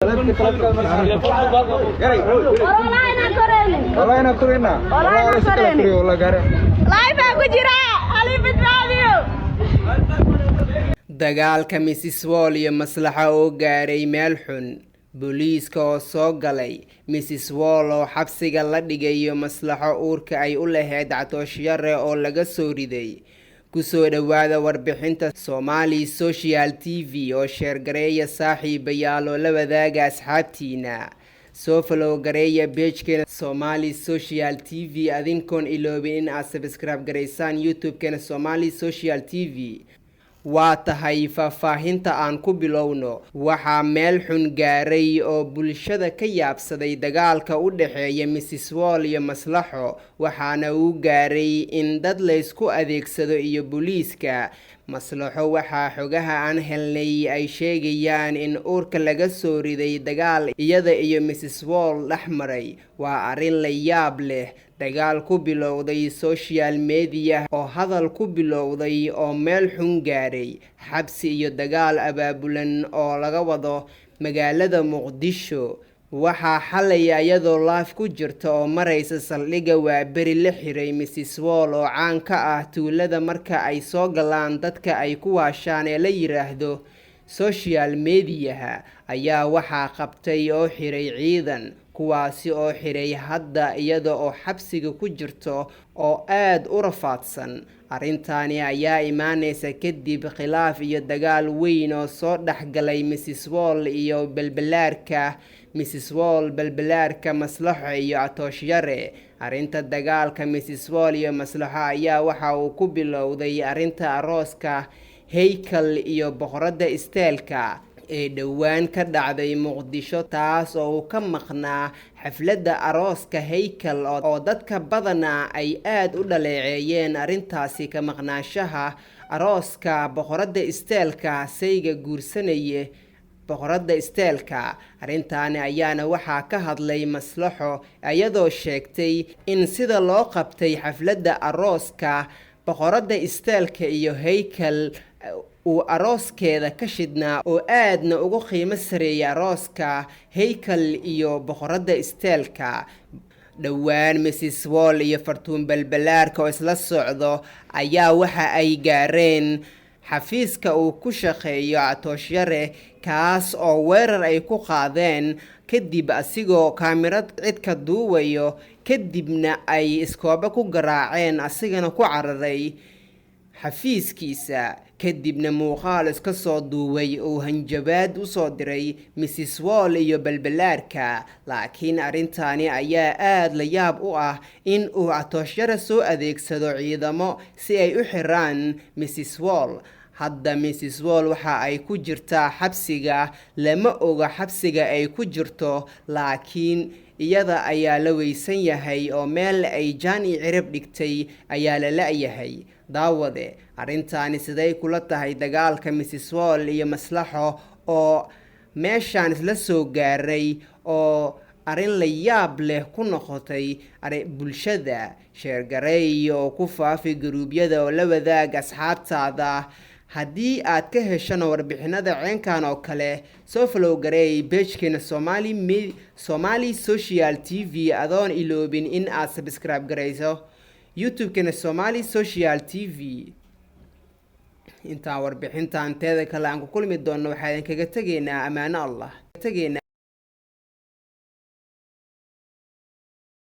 Walahi inaan koreynin. Wallahi inaan koreyna. Wallahi inaan koreynin. Wallahi gaari. Live baan ku jiraa. Hali badbaadiyo. Dagaalka Mrs Wall iyo Maslaxa oo gaaray meel xun, booliiska oo soo galay, Mrs Wall oo xabsiga la dhigay iyo Maslaxo uurka ay u lahayd Catooshyare oo laga soo riday. Kusoo dhowaada warbixinta Somali Social TV oo share gareeya, saaxiibayaal, oo la wadaaga asxaabtiina. Soo follow gareeya page-keena Somali Social TV, adinkoon iloobin in aad subscribe garaysaan YouTube-keena Somali Social TV. Waa tahay, faahfaahinta aan ku bilowno. Waxaa meel xun gaaray oo bulshada ka yaabsaday dagaalka u dhexeeya Mrs Wall iyo Maslaxo, waxaana uu gaaray in dad laysku adeegsado iyo booliiska. Maslaxo waxaa xogaha aan helnay ay sheegayaan in uurka laga soo riday dagaal iyada iyo Mrs Wall dhex maray. Waa arrin la yaab leh, dagaal ku bilowday social media oo hadal ku bilowday oo meel xun gaaray, xabsi iyo dagaal abaabulan oo laga wado magaalada Muqdisho. Waxaa xalay iyadoo live ku jirta oo maraysa saldhigga Waaberi la xiray Mrs Wall oo caan ka ah tuulada marka ay soo galaan dadka ay ku waashaan ee la yiraahdo social mediaha. Ayaa waxaa qabtay oo xiray ciidan, kuwaasi oo xiray hadda iyada oo xabsiga ku jirto oo aada u rafaadsan. Arrintaani ayaa imaaneysa kadib khilaaf iyo dagaal weyn oo soo dhexgalay Mrs Wall iyo Balbalaarka, Mrs Wall, Balbalaarka, Maslaxo iyo Catooshyare. Arrinta dagaalka Mrs Wall iyo Maslaxo ayaa waxa uu ku bilowday arrinta arooska Heykal iyo Boqoradda Isteelka ee dhowaan ka dhacday Muqdisho, taas oo uu ka maqnaa xafladda arooska Haykal, oo dadka badanaa ay aada u dhaleeceeyeen arrintaasi, ka maqnaanshaha arooska Boqoradda Isteelka, sayga guursanaye Boqoradda Isteelka. Arrintaani ayaana waxaa ka hadlay Maslaxo, iyadoo sheegtay in sida loo qabtay xafladda arooska Boqoradda Isteelka iyo Haykal uu arooskeeda ka shidhnaa oo aadna ugu qiimo sareeyay arooska Haykal iyo Boqoradda Isteelka. Dhowaan Mrs Wall iyo Fartuun Balbalaarka oo isla socdo ayaa waxa ay gaareen xafiiska uu ku shaqeeyo Catooshyare, kaas oo weerar ay ku qaadeen kadib asigoo kaamirad cidka duuwayo, kadibna ay iskoobe ku garaaceen, asigana ku cararay xafiiskiisa, kadibna muuqaal iska soo duubay uu hanjabaad usoo diray Mrs Wall iyo Balbalaarka. Laakiin arrintaani ayaa aada la yaab u ah, in uu Catooshyare soo adeegsado ciidamo si ay u xiraan Mrs Wall. Hadda Mrs Wall waxa ay ku jirtaa xabsiga. Lama oga xabsiga ay ku jirto, laakiin iyada ayaa la weysan yahay oo meel ay jaan iyo cirib dhigtay ayaa la la-yahay. Daawade, arrintaani siday kula tahay, dagaalka Mrs Wall iyo Maslaxo oo meeshaan isla soo gaaray oo arrin la yaab leh ku noqotay bulshada? Share gareey oo ku faafi guruubyada oo la wadaag asxaabtaada. Haddii aad ka heshana warbixinada ceenkan oo kale, soo follow gareey page-keena Somali Social TV, adoon iloobin in aad subscribe garayso YouTube-keena Somali Social TV. Intaan warbixintan teeda kale aan ku kulmi doonno, waxaa idinkaga tegaynaa ammaano Allah tegaynaa.